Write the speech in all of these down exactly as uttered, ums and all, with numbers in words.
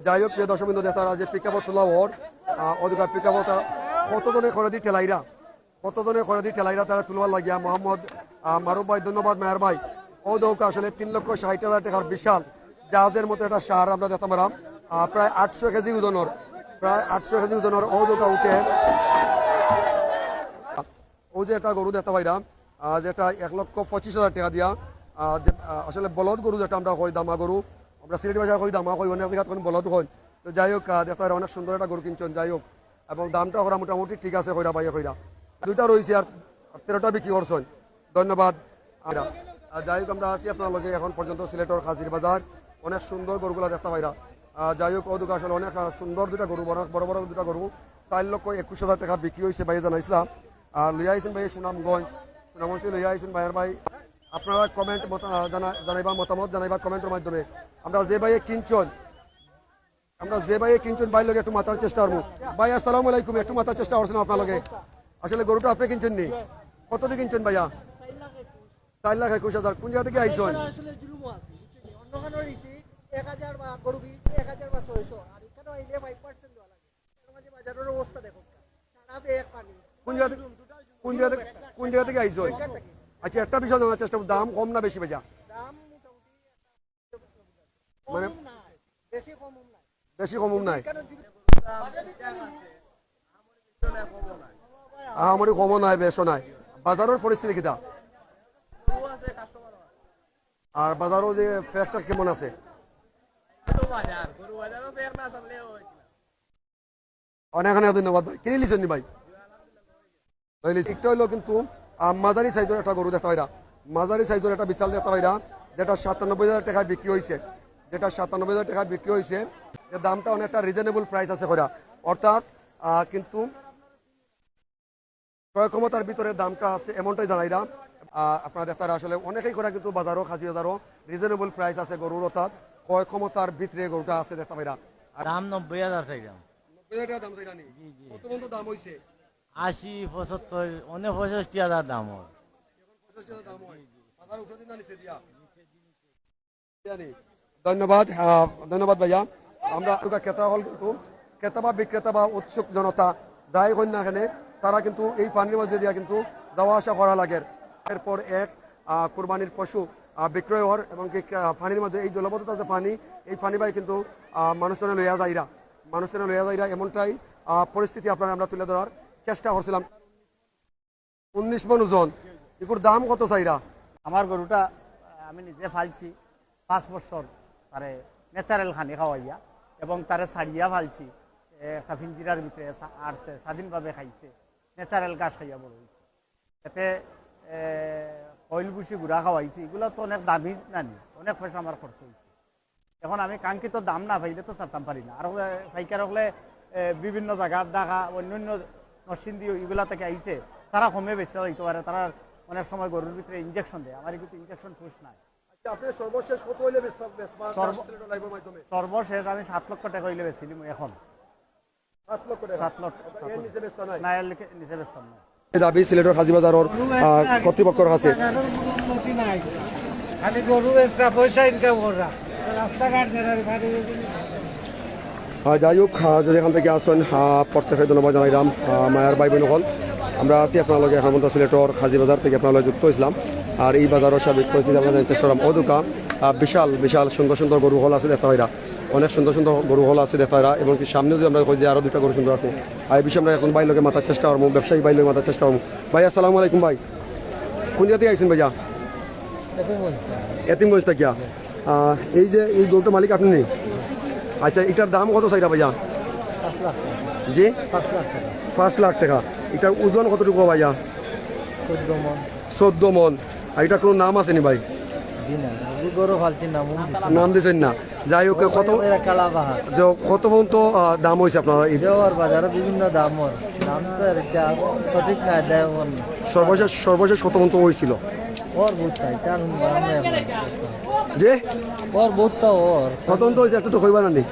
যাই হোক, প্রিয় দর্শকবৃন্দ, দেখতারা যে পিক আপ তোলা অর, আহ, অধিকার পিক আপ কত জনে খরদি ঠেলাইরা, কত জনে খরদি ঠেলাইরা তারা তুলবার লাগিয়া মোহাম্মদ, আহ, মারুফ ভাই, ধন্যবাদ মেহের ভাই। ও দৌকা আসলে তিন লক্ষ ষাট হাজার টাকার বিশাল জাহাজের মতো একটা সার আমরা দেখতাম পারাম, আহ, প্রায় আটশো কেজি ওজনর, প্রায় আটশো কেজি ওজনর ও দৌকা উঠে। ও যে একটা গরু দেখতাম পাইরাম, আহ, যেটা এক লক্ষ পঁচিশ হাজার টাকা দিয়া, আহ, যে, আহ, আসলে বলদ গরু যেটা আমরা কই, দামা গরু, আমরা সিলেটি ভাষায় কই দামা কই, অনেক জায়গাত কই বলদ কই। তো যাই হোক, আহ, দেখতারা অনেক সুন্দর একটা গরু কিনছইন, যাই হোক, এবং দামটা করা মোটামুটি ঠিক আছে কইরা ভাইয়ে কইরা। দুইটা রইছে আর তেরোটা বিক্রি করছইন। ধন্যবাদ। আর, আহ, যাই হোক, আমরা আছি আপনার লগে এখন পর্যন্ত সিলেটর খাজির বাজার, অনেক সুন্দর গরুগুলা দেখতাম পাইরা। আহ, যাই হোক, ও দৌকা আসলে অনেক, আহ, সুন্দর দুইটা গরু, অনেক বড় বড় দুইটা গরু, চার লক্ষ একুশ হাজার টাকা বিক্রি হইছে ভাইয়ে জানাইছিলাম। আর লইয়া আইছইন ভাইয়ে সুনামগঞ্জ, সুনামগঞ্জ লইয়া আইছইন ভাইয়ার ভাই। আপনারা কমেন্ট মত-, আহ, জানা-, জানাইবা, মতামত জানাইবা কমেন্টর মাধ্যমে। আমরা যে ভাইয়ে কিনছইন, আমরা যে ভাইয়ে কিনছইন, ভাইর লগে একটু মাতার চেষ্টা করমু। ভাই, আসসালামু আলাইকুম, একটু মাতার চেষ্টা করছিলাম আপনার লগে। আসলে গরুটা আপনি কিনছইন নি? কত দি কিনছইন ভাইয়া? চার লাখ একুশ হাজার। কোন জায়গা থেকে আইছইন? এখানে আসলে জুলুমও আছে, বুঝছেন নি? অন্যখানে রইছে এক হাজার বা গরু বিক্রি এক হাজার বা ছয়শো, আর এখানে আইলে five percent দেওয়া লাগে। এর মাঝে বাজারের অবস্থা দেখো, সারা বেয়ে পানি। কোন জায়গা থেকে, কোন জায়গা থেকে, কোন জায়গা থেকে আইছইন? আচ্ছা, একটা বিষয় জানার চেষ্টা করুন, দাম কম না বেশি ভাইয়া? দাম মোটামুটি মানে কম নাই, বেশি কম নাই। বেশি কম নাই। কারণ যদি আহামরি কমও নাই, বেশও নাই। বাজারের পরিস্থিতি কিতা? আর বাজারও যে ফেকটা কেমন আছে? অনেক অনেক ধন্যবাদ ভাই। কিনে নিছেন নি ভাই? তাইলে একটা হইলো কিন্তু, আহ, মাঝারি সাইজের একটা গরু দেখতে পাইরা, মাঝারি সাইজের একটা বিশাল দেখতে পাইরা, যেটা সাতানব্বই হাজার টাকায় বিক্রি হইছে, যেটা সাতানব্বই হাজার টাকায় বিক্রি হইছে, যে দামটা অনেকটা রিজনেবল প্রাইস আছে কইরা, অর্থাৎ, আহ, কিন্তু ক্রয় ক্ষমতার ভিতরে দামটা আছে এমনটাই জানাইরা। আহ, আপনারা দেখতে পাইরা আসলে অনেকেই কইরা কিন্তু বাজারও, খাজি বাজারও রিজনেবল প্রাইস আছে গরুর, অর্থাৎ ক্রয় ক্ষমতার ভিতরে গরুটা আছে দেখতে পাইরা। আর দাম নব্বই হাজার চাইলাম। নব্বই হাজার টাকা দাম চাইরা নি? জি, জি। কত পর্যন্ত দাম হইছে? আশি, পঁচাত্তর, অনেক পঁয়ষট্টি হাজার দাম হয়। পঁয়ষট্টি হাজার দাম হয়। বাজার উপরে দিন না নিচে দিয়া? জানি। ধন্যবাদ, আহ, ধন্যবাদ ভাইয়া। আমরা ক্রেতা হল কিন্তু ক্রেতা বা বিক্রেতা বা উৎসুক জনতা যাই হইন না কেনে, তারা কিন্তু এই পানির মধ্যে দিয়া কিন্তু যাওয়া আসা করা লাগে। এরপর এক, আহ, কুরবানির পশু, আহ, বিক্রয় হওয়ার এবং কি, আহ, পানির মধ্যে এই জলবদ্ধতা যে পানি, এই পানি বাই কিন্তু, আহ, মানুষজনে লইয়া যাইরা, মানুষজনে লইয়া যাইরা এমনটাই, আহ, পরিস্থিতি আপনারা আমরা তুলে ধরার চেষ্টা করছিলাম। উনিশ মণ ওজন। ইগুর দাম কত চাইরা? আমার গরুটা, আহ, আমি নিজে ফালছি পাঁচ বছর, তারে ন্যাচারাল খানি খাওয়াইয়া এবং তারে ছাড়িয়া ফালছি। এ, একটা পিঞ্জিরার ভিতরে সা-, আটছে, স্বাধীনভাবে খাইছে, ন্যাচারাল ঘাস খাইয়া বড় হইছে। এতে, এ, খইল ভুসি গুড়া খাওয়াইছি, এগুলা তো অনেক দামি নানি, অনেক পয়সা আমার খরচ হইছে। এখন আমি কাঙ্ক্ষিত দাম না পাইলে তো ছাড়তাম পারি না। আর হলে পাইকার হলে, এ, বিভিন্ন জায়গার ঢাকা, অন্যান্য নরসিংদী ইগুলা থেকে আইছে, তারা কমে বেচা যাইতে পারে। তারা অনেক সময় গরুর ভিতরে ইনজেকশন দেয়, আমার কিন্তু ইনজেকশন পুশ নাই। আচ্ছা, আপনি সর্বশেষ কত হইলে বেচবা, বেচবা সর্ব-, সিলেট লাইভের মাধ্যমে? সর্বশেষ আমি সাত লক্ষ টাকা হইলে বেচিলিমু এখন। সাত লক্ষ টাকা? সাত লক্ষ, অর্থাৎ সাত এর লক্ষ। নিচে বেচতা নাই? না, এর লিখে-, নিচে বেচতাম না। এই দাবি সিলেটের খাজি বাজারের, আহ, কর্তৃপক্ষের কাছে। উন্নতি নাই, খালি গরু বেচরা, পয়সা ইনকাম কররা, রাস্তাঘাট যারা বাড়ি আহ, যাই হোক, আহ, যদি এখান থেকে আসেন, আহ, প্রত্যেকে ধন্যবাদ জানাইলাম। আহ, মায়ার ভাই বোন হল, আমরা আছি আপনার লগে এখন পর্যন্ত সিলেটর খাজি বাজার থেকে আপনার লগে যুক্ত হইছিলাম। আর এই বাজারের সার্বিক পরিস্থিতি আমরা জানার চেষ্টা করলাম। ও দোকান, আহ, বিশাল বিশাল সুন্দর সুন্দর গরু হল আছে দেখতে পাইরা, অনেক সুন্দর সুন্দর গরু হল আছে দেখতে পাইরা, এবং কি সামনে যদি আমরা কই যে আরো দুইটা গরু সুন্দর আছে। আর এই বিষয়ে আমরা এখন ভাই লগে মাতার চেষ্টা করবো, ব্যবসায়ী ভাই লগে মাতার চেষ্টা করবো। ভাই, আসসালামু আলাইকুম ভাই, কোন জায়গা থেকে আইছেন ভাইয়া? এতিমগঞ্জ থেকে। এতিমগঞ্জ থেকে। আহ, এই যে এই গরুটার মালিক আপনি নি? আচ্ছা, এটার দাম কত চাইরা ভাইয়া? পাঁচ লাখ টাকা। জি? পাঁচ লাখ টাকা। পাঁচ লাখ টাকা। এটার ওজন কতটুকু ভাইয়া? চোদ্দ মণ। চোদ্দ মণ। আর এটার কোনো নাম আছে নি ভাই? জি না, এই গরু ফালছি, নাম দিছি। নাম দিছেন না। যাই হোক, কত, এরা কালা বাহার। যে কত পর্যন্ত, আহ, দাম হইছে আপনার এই? দেওয়ার বাজারে বিভিন্ন দাম হয়, দাম তো এর যা সঠিক না, দেয় ওর না। সর্বশেষ, সর্বশেষ কত পর্যন্ত হইছিল? ওর বহুত চাই, তার দাম নেই এখন। যে? ওর বহুত তো ওর। কত পর্যন্ত হইছে একটু তো কইবা না নি?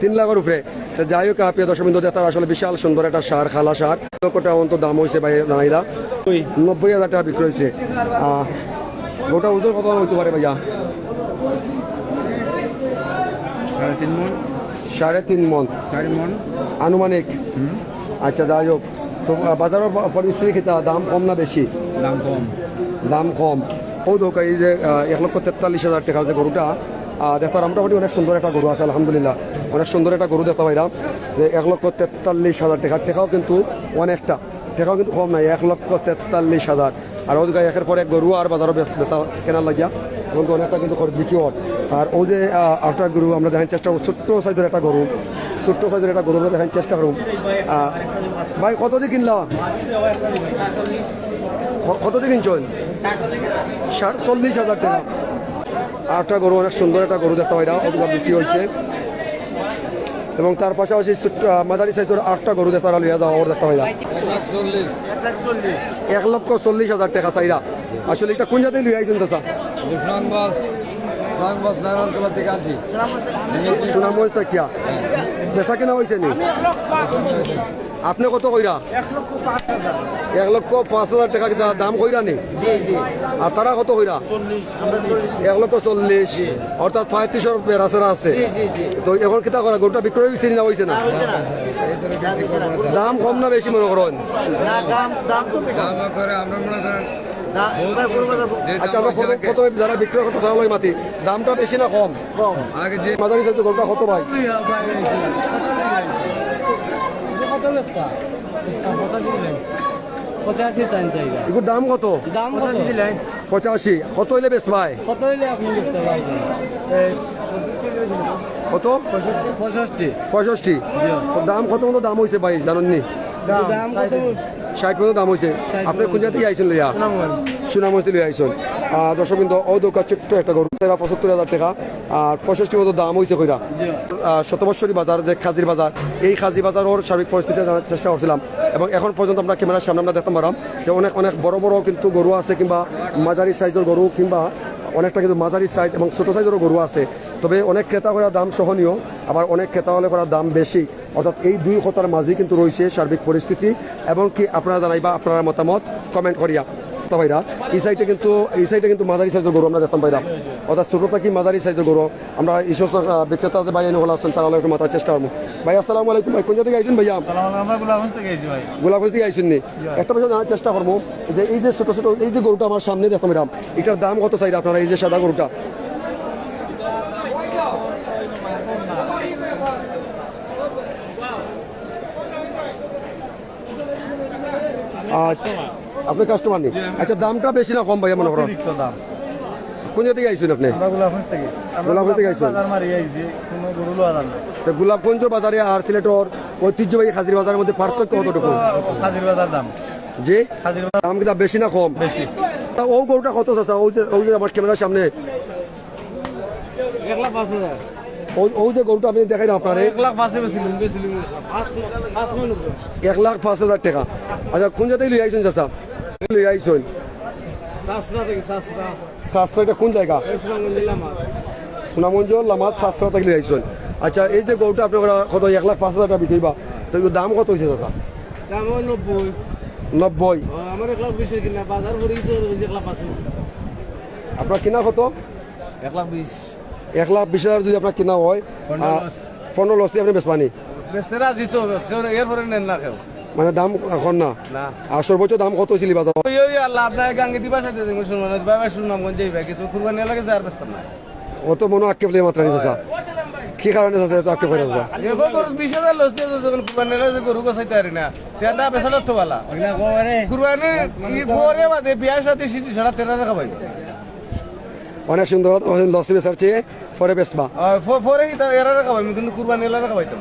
তিন লাখের উপরে। তো যাই হোক, আহ, প্রিয় দর্শকবৃন্দ, দেখতারা আসলে বিশাল সুন্দর একটা সার, কালা সার। লক্ষ টাকা পর্যন্ত দাম হইছে ভাই, জানাইলা। ওই নব্বই হাজার টাকা বিক্রি হইছে। আহ, ওটা ওজন কত হইতে পারে ভাইয়া? সাড়ে তিন মন। সাড়ে তিন মন। চার মন। আনুমানিক। আচ্ছা, যাই হোক, তো, আহ, বাজারর প-, পরিস্থিতি কিতা? দাম কম না বেশি? দাম কম। দাম কম। অউ দেখউক্কা, এই যে, আহ, এক লক্ষ তেতাল্লিশ হাজার টেকার যে গরুটা, আহ, দেখতারা মোটামুটি অনেক সুন্দর একটা গরু আছে, আলহামদুলিল্লাহ। অনেক সুন্দর একটা গরু দেখতা পাইরাম, যে এক লক্ষ তেতাল্লিশ হাজার টেকা, টেকাও কিন্তু অনেকটা, টেকাও কিন্তু কম নায়, এক লক্ষ তেতাল্লিশ হাজার। আর অউ দেখউক্কা একের পর এক গরু আর বাজারো বেচ-, বেচা কেনার লাগিয়া, এবং অনেকটা কিন্তু খরচ বিক্রি অর। আর অউ যে, আহ, আরেকটা গরু আমরা দেখার চেষ্টা করমু, ছোট্ট সাইজর একটা গরু, ছোট্ট সাইজর একটা গরু আমরা দেখার চেষ্টা করমু। আহ, ভাই, কত দি কিনলা? ক-, কত দি কিনছইন? সাড়ে চল্লিশ হাজার টেকা। আরেকটা গরু, অনেক সুন্দর একটা গরু দেখতা পাইরাম, অউ দেখউক্কা বিক্রি অইছে। এবং তার পাশাপাশি ছোট্ট, আহ, মাঝারি সাইজর আরেকটা গরু দেখতারা লইয়া যাওয়া, অউ দেখতা পাইরাম। এক লক্ষ চল্লিশ হাজার টেকা চাইরা। আসলে ইটা কুন জাগাত লইয়া আইছইন, চাচা? সুনামগঞ্জ, সুনামগঞ্জ নারায়ণতলা থাকি আনছি। সুনামগঞ্জ থাকিয়া। বেচা কিনা অইছে নি? আপনে কত কইরা? এক লক্ষ পাঁচ হাজার। এক লক্ষ পাঁচ হাজার টেকা কিতা দাম কইরা নি? জি, জি। আর তারা কত কইরা? চল্লিশ, আমরা চল্লিশ। এক লক্ষ চল্লিশ। জি। অর্থাৎ পঁয়ত্রিশর বেড়াছেড়া আছে। জি, জি, জি। তো এখন কিতা করা? গরুটা বিক্রয় অইছে নি না অইছে না? না, অইছে না। দাম কম না বেশি মনে করইন? না, দাম, দাম তো বেশি। দাম করে আমরা মনে করেন দা-, এবার গরু বাজার যে আচ্ছা, দাম আমরা হইছে প্রথমে, আগে। প্রথমে যারা বিক্রয় করতা তারার লগে মাতি, দামটা বেশি না কম? কম। আগে যে মাঝারি সাইজর গরুটা কত ভাই? কত বেচতা? পঁচাশি টাইম চাইবা। এগুর দাম কত? দাম কত? পঁচাশি। কত অইলে বেচবায়? কত অইলে আপনি বেচতে পারবেন? কত? পঁয়ষট্টি। পঁয়ষট্টি। জি। তো দাম কত মতো দাম অইছে ভাই, জানইন নি? দাম কত? ষাট মতো দাম অইছে। ষাট আপনে কুন মতো। জাগাত আইছইন লইয়া? সুনামগঞ্জ। সুনামগঞ্জ থাকি লইয়া আইছইন। আর দর্শকবৃন্দ, অউ দেখউক্কা ছোট্ট একটা গরু, এরা পঁচাত্তর হাজার টেকা, আর পঁয়ষট্টি মতো দাম অইছে কইরা। জি। আহ, শতবর্ষী বাজার, যে কাজির বাজার, এই কাজির বাজারর সার্বিক পরিস্থিতি জানার চেষ্টা করছিলাম। এবং এখন পর্যন্ত আমরা ক্যামেরার সামনে আমরা দেখতাম পারলাম যে অনেক, অনেক বড় বড় কিন্তু গরু আছে, কিংবা মাঝারি সাইজর গরু, কিংবা অনেকটা কিন্তু মাঝারি সাইজ এবং ছোট সাইজরও গরু আছে। তবে অনেক ক্রেতা কইরা দাম সহনীয়, আবার অনেক ক্রেতা অকলে কইরা দাম বেশি। অর্থাৎ এই দুই কথার মাঝেই কিন্তু রইছে সার্বিক পরিস্থিতি। এবং কি আপনারা জানাইবা আপনারার মতামত comment করিয়া। তো ভাইরা, এই সাইডে কিন্তু, এই সাইডে কিন্তু মাঝারি সাইজর গরু আমরা দেখতাম পাইরাম, অর্থাৎ ছোট থাকি মাঝারি সাইজর গরু। আমরা এই সমস্ত, আহ, বিক্রেতা যে ভাই অকল আছইন, তারার লগে একটু মাতার চেষ্টা করমু। ভাই, আসসালামু আলাইকুম। ভাই, কুন জাগাত থাকি আইছইন ভাইয়া? সালাম, আমরা গোলাপগঞ্জ থাকি আইছি ভাই। গোলাপগঞ্জ থাকি আইছইন নি? জি ভাই। একটা বিষয় জানার চেষ্টা করমু, যে এই যে ছোট ছোট, এই যে গরুটা আমার সামনে দেখতাম পাইরাম, ইটার দাম কত চাইরা আপনারা, এই যে সাদা গরুটা? আচ্ছা, আপনি কাস্টমার নি? জি, আমি আচ্ছা, দামটা বেশি না কম ভাইয়া মনে করইন? অতিরিক্ত দাম। কুন জাগা থাকি আইছইন আপনি? আমরা গোলাপগঞ্জ থাকি। আমরা গোলাপগঞ্জ থাকি আইছইন? বাজার মারি আইছি, কুনু গরু লওয়া যায় না। তো গোলাপগঞ্জর বাজারে আর সিলেটর ঐতিহ্যবাহী কাজির বাজারর মধ্যে পার্থক্য কতটুকু? কাজির বাজার দাম। জি? কাজির বাজার দাম কিতা বেশি না কম? বেশি। তা অউ গরুটা কত চাচা? অউ যে, অউ যে আমার ক্যামেরার সামনে। এক লাখ পাঁচ হাজার। অউ, অউ যে গরুটা আমি দেখাইলাম আপনারে। এক লাখ পাঁচে বেশি, লুঙ্গি ছিল। পাঁচ, পাঁচ মণ ওজন। এক লাখ পাঁচ হাজার টেকা। আচ্ছা, কুন জাগা থাকি লইয়া আইছইন চাচা? লইয়া আইছইন? চাচড়া থাকি, চাচড়া। চাচড়া, ইটা কুন জাগা? এই সুনামগঞ্জ জেলা আমার। সুনামগঞ্জ জেলা আমার চাচড়া থাকি লইয়া আইছইন। আচ্ছা, এই যে গরুটা আপনারা কত, এক লাখ পাঁচ হাজার টেকা বিক্রি বা, তো ইগুর দাম কত অইছে চাচা? দাম অয় নব্বই। নব্বই? ও, আমার এক লাখ বিশ কিনা, বাজার করি এক লাখ পাঁচ হাজার। আপনার কিনা কত? এক লাখ বিশ। এক লাখ বিশ হাজার যদি আপনার কিনা অয়, পনেরো আহ, লস। পনেরো লস দিয়া আপনি বেচবা নি? বেচতে রাজি তো, কেউ এরপরে নেইন না কেউ। মানে দাম অখন না? না। আর সর্বোচ্চ দাম কত ছিল বাজার? ওই, ওই আল্লাহ, আপনার গাঙ্গে দিবা সাথে দেখুন, শুনবো না, ভাই, ভাই, শুনলাম, কোন যাইবা, কিন্তু কুরবানি লাগে যার বেচতাম না। অত মনো আক্ষেপ লইয়া মাতরা নি চাচা। কি কারণে চাচা এত আক্ষেপ করেন চাচা? এরপর গরু বিশ হাজার লস দিয়া যখন কুরবানি লাগে গরু গোছাইতে পারি না, তে না বেচা তো ভালা। কুরবানি, ই পরে বাদে বিয়া শাদী সিটি ছাড়া তেরা রাখা ভাই। অনেক সুন্দর কথা, অনেক লসে বেচার চেয়ে পরে বেচবা। আহ, ফ-, পরে কি তার এরা রাখা ভাই, কিন্তু কুরবানি এলা রাখা ভাই তো।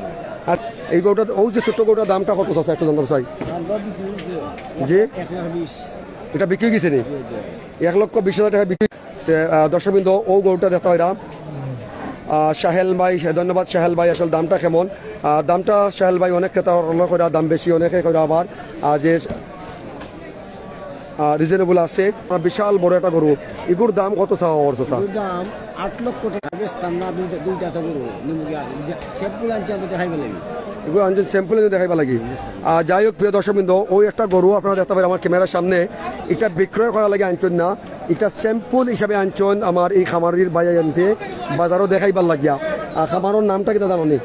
আর এই গরুটা, অউ যে ছোট্ট গরুটার দামটা কত চাচা, একটু জানতাম চাই। জি? এক লাখ বিশ। ইটা বিক্রি অই গেছে নি? এক লক্ষ বিশ হাজার টেকা বিক্রি। তে, আহ, দর্শকবৃন্দ, অউ গরুটা দেখতা পাইরা। আহ, সাহেল ভাই, ধন্যবাদ সাহেল ভাই, আসলে দামটা কেমন? আহ, দামটা সাহেল ভাই অনেক ক্রেতা অকলে কইরা দাম বেশি, অনেকে কইরা আবার, আহ, যে আহ, reasonable আছে। বিশাল বড় একটা গরু। ইগুর দাম কত চাওয়া অর চাচা? এগুর দাম আট লক্ষ টেকা, বেচতাম না, দুইটা, দুইটা তো গরু। নিমু গিয়া, sample আনছি, আমি দেখাইবার লাগি। এগুলো আনছেন sample এনে দেখাইবার লাগি। আহ, যাই হোক, প্রিয় দর্শকবৃন্দ, অউ একটা গরু আপনারা দেখতা পাইরা আমার ক্যামেরার সামনে, ইটা বিক্রয় করার লাগি আনছইন না, ইটা sample হিসাবে আনছইন আমার এই খামারির ভাইয়াইন্তে বাজারো দেখাইবার লাগিয়া। আহ, খামারর নামটা কিতা জানো নি?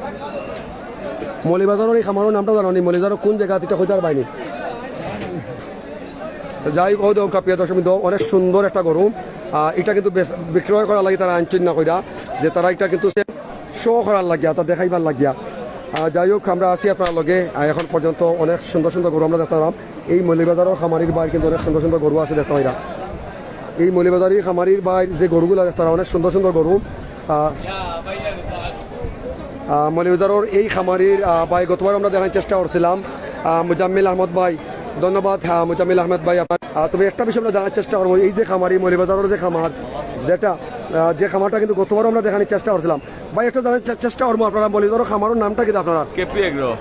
মৌলভীবাজারর এই খামারর নামটা জানো নি? মৌলভীবাজারর কোন জাগাত, ইটা কইতায় পারবায় নি? তো যাই হোক, অউ দেখউক্কা প্রিয় দর্শক বৃন্দ, অনেক সুন্দর একটা গরু। আহ, ইটা কিন্তু বেশ বিক্রয় করার লাগি তারা আনছইন না কইরা, যে তারা ইটা কিন্তু সে শো করার লাগিয়া, তা দেখাইবার লাগিয়া। আহ, যাই হোক, আমরা আছি আপনার লগে। আহ, এখন পর্যন্ত অনেক সুন্দর সুন্দর গরু আমরা দেখতাম। এই মৌলভীবাজারর খামারির ভাইর কিন্তু অনেক সুন্দর সুন্দর গরু আছে দেখতাম এরা। এই মৌলভীবাজারি খামারির ভাইর যে গরুগুলা দেখতারা অনেক সুন্দর সুন্দর গরু। আহ, আহ, মৌলভীবাজারর এই খামারির, আহ, ভাই গতবার আমরা দেখার চেষ্টা করছিলাম, আহ, মুজাম্মিল আহমদ ভাই। ধন্যবাদ, আহ, মুজাম্মিল আহমদ ভাই আপনার। আহ, তবে একটা বিষয় আমরা জানার চেষ্টা করবো, এই যে খামারি মৌলভীবাজারর যে খামার, যেটা, আহ, যে খামারটা কিন্তু গতবারও আমরা দেখানোর চেষ্টা করছিলাম। ভাই, একটা জানার চে-, চেষ্টা করবো, আপনারা মৌলভীবাজারর খামারর নামটা কিতা আপনারা? K P agro.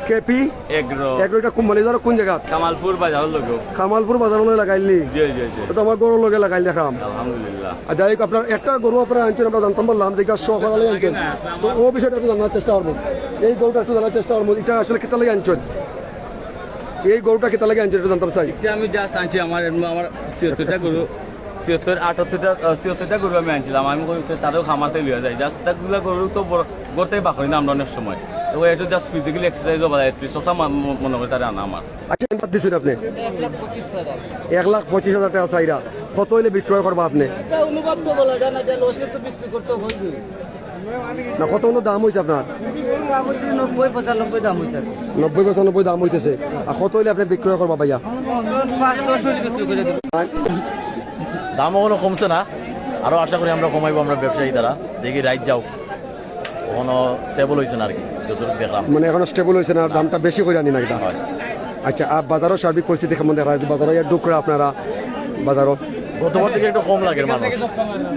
K P agro. Agro, ইটা কোন, মৌলভীবাজারর কোন জাগাত? কামালপুর বাজারর লগে। কামালপুর বাজারর লগে লাগাইল নি? জি, জি, জি। ইটা তো আমার গরুর লগে লাগাইল দেখলাম। আলহামদুলিল্লাহ। আর যাই হোক, আপনার একটা গরু আপনারা আনছইন, আমরা জানতাম পারলাম যে ইটা শো করার লাগি আনছইন। তো অউ বিষয়টা একটু জানার চেষ্টা করবো, এই গরুটা একটু জানার চেষ্টা করবো, ইটা আসলে কিতার লাগি আনছইন? এই গরুটা কিতার লাগি আনছইন, একটু জানতাম চাই। ইটা আমি just আনছি, আমার এমনে আমার ছিয়াত্তরটা গরু, ছিয়াত্তর, আটাত্তরটা, আহ, ছিয়াত্তরটা গরু আমি আনছিলাম। আমি কই, তারেও খামারতে লইয়া যাই, just তাগুলা গরু তো বড়, গড়তেই বাকরি না আমরা অনেক সময়। তো ওই একটু just physical exercise ও বাড়ায়, at least ওটা মা-, ম-, মনে করে তারা আনা আমার। আচ্ছা, কত দিছইন আপনে? এক লাখ পঁচিশ হাজার। এক লাখ পঁচিশ হাজার টেকা চাইরা। কত অইলে বিক্রয় করবা আপনে? ইটা অনুভব তো বলা যায় না, যে লসে তো বিক্রি করতে হইবে। না, কত অইলে দাম অইছে আপনার? দাম অইছে নব্বই পঁচানব্বই দাম অইতাছে। নব্বই পঁচানব্বই দাম অইতাছে। আর কত অইলে আপনে বিক্রয় করবা ভাইয়া? পাঁচ দশ অইলে বিক্রি করি দিমু। দাম অখনো কমছে না, আরো আশা করি আমরা কমাইবো আমরা ব্যবসায়ী তারা। দেখি রাইত যাউক, অখনো stable অইছে না আর কি, যতটুকু দেখলাম। মানে অখনো stable অইছে না, দামটা বেশি কইরা নি না কিতা? অয়। আচ্ছা, আর বাজারর সার্বিক পরিস্থিতি কেমন দেখা যায়? বাজারো ইয়া ঢুকরা আপনারা বাজারো? গতবার থাকি একটু কম লাগের মানুষ,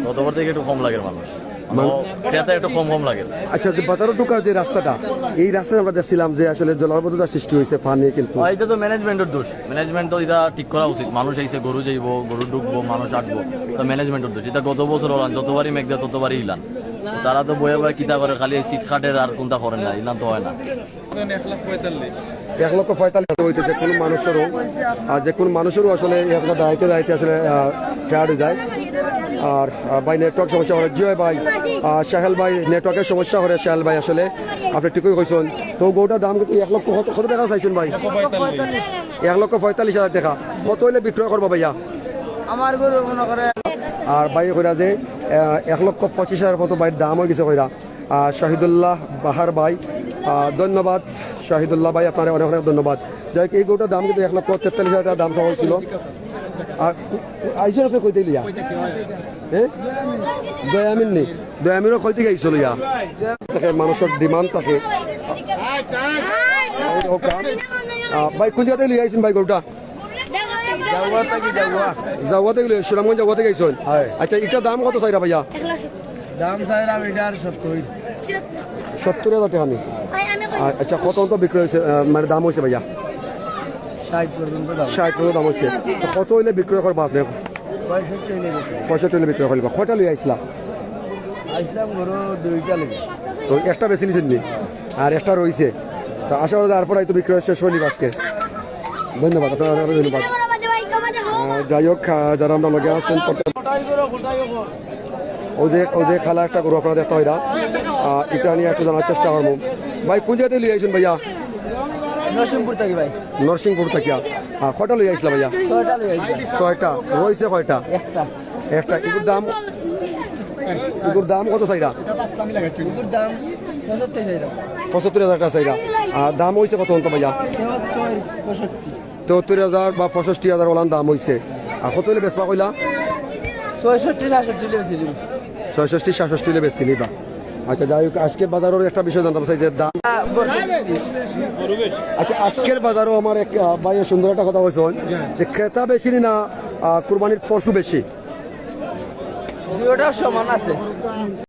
গতবার থাকি একটু কম লাগের মানুষ। মান- ও, ক্রেতা একটু কম কম লাগের। আচ্ছা, যে বাজারো ঢুকার যে রাস্তাটা, এই রাস্তায় আমরা দেখছিলাম যে আসলে জলাবদ্ধতা সৃষ্টি অইছে, পানি কিন্তু। অয়, ইটা তো management-র দোষ। Management তো ইটা ঠিক করা উচিত। মানুষ আইছে, গরু যাইবো, গরু ঢুকবো, মানুষ আটবো, তো management-র দোষ। ইটা গত বছর অইলান, যতবারই মেঘ দেয় ততবারই ইলান। তারা তো বইয়া বইয়া কিতা করে, খালি এই সিট কাটের আর কুনটা করের না, ইলান তো অয় না। এক লাখ পঁয়তাল্লিশ। এক লক্ষ পঁয়তাল্লিশ অইতে যে কুনু মানুষেরও, আর যে কুনু মানুষেরও আসলে এই আপনার দাঁড়াইতে দাঁড়াইতে আসলে, আহ, tired অই যায়। আর, আহ, ভাই network সমস্যা অইলে, জি অয় ভাই, আহ, সাহেল ভাই network-র সমস্যা অইলে, সাহেল ভাই আসলে আপনে ঠিকই কইছইন। তো গরুটার দাম কিন্তু এক লক্ষ কত, কত টেকা চাইছইন ভাই? এক লক্ষ পঁয়তাল্লিশ হাজার টেকা। কত অইলে বিক্রয় করবা ভাইয়া? আমার গরু মনে করে। আর ভাই কইরা যে, আহ, এক লক্ষ পঁচিশ হাজার মতো ভাইর দাম অই গেছে কইরা। আহ, শহীদুল্লাহ বাহার ভাই, আহ, ধন্যবাদ শহীদুল্লাহ ভাই, আপনারে অনেক অনেক ধন্যবাদ। যাই হোক, এই গরুটার দাম কিন্তু এক লক্ষ তেতাল্লিশ হাজার টেকা দাম চাওয়া অইছিল। আর আইছইন আপনে কই থাকি লইয়া? হ্যাঁ? দয়ামিন নি? দয়ামিনর কই থাকি আইছইন লইয়া? থাকে, মানুষর demand থাকে। আহ, ভাই, কুন জাগা থাকি লইয়া আইছইন ভাই গরুটা? জাউয়া থাকি, জাউয়া। জাউয়া থাকি লইয়া, সুনামগঞ্জ জাউয়া থাকি আইছইন? অয়। আচ্ছা, ইটার দাম কত চাইরা ভাইয়া? দাম চাইরাম ইটার সত্তর। সত্তর হাজার টেকা নি? আ-, আচ্ছা, কত তো বিক্রয় অইছে, আহ, মানে দাম অইছে ভাইয়া? ষাট পর্যন্ত দাম। ষাট পর্যন্ত দাম অইছে। তো কত অইলে বিক্রয় করবা আপনে? পঁয়ষট্টি অইলে বিক্রয়। পঁয়ষট্টি অইলে বিক্রয় করবা। কয়টা লইয়া আইছলা? আইছলাম গরু দুইটা লইয়া। তো একটা বেচিলিছইন নি? আর একটা রইছে। তো আশা করি তারপর হয়তো বিক্রয় শেষ অইলিবো আজকে। ধন্যবাদ, আপনারে অনেক ধন্যবাদ। আহ, যাই হোক, আহ, যারা আমরার লগে আছইন, প্রত্যেক অউ যে, অউ যে কালা একটা গরু আপনারা দেখতা পাইরা, আহ, ইটা নিয়া একটু জানার চেষ্টা করমু। ভাই, কুন জাগা থাকি লইয়া আইছইন ভাইয়া? নরসিংপুর থাকি ভাই। নরসিংপুর থাকিয়া। আহ, কয়টা লইয়া আইছলা ভাইয়া? ছয়টা লইয়া আইছি। ছয়টা। রইছে কয়টা? একটা। একটা। ইগুর দাম, ইগুর দাম কত চাইরা? ইগুর দাম পঁচাত্তর চাইরা। পঁচাত্তর হাজার টেকা চাইরা। আর দাম অইছে কত অন্ত ভাইয়া? তেহাত্তর, পঁয়ষট্টি। তেহাত্তর হাজার বা পঁয়ষট্টি হাজার অলান দাম অইছে। আর কত অইলে বেচবা কইলা? ছয়ষট্টি, সাতষট্টি অইলে বেচিলিমু। ছয়ষট্টি, সাতষট্টি অইলে বেচিলিবা। আচ্ছা, যাই হোক, আজকে বাজারর একটা বিষয় জানতাম চাই যে দাম। আহ, বত্রিশ। আচ্ছা, আজকের বাজারো আমার এক, আহ, ভাইয়ে সুন্দর একটা কথা কইছইন যে ক্রেতা বেশি না, আহ, কুরবানির পশু বেশি? দুইটা সমান আছে।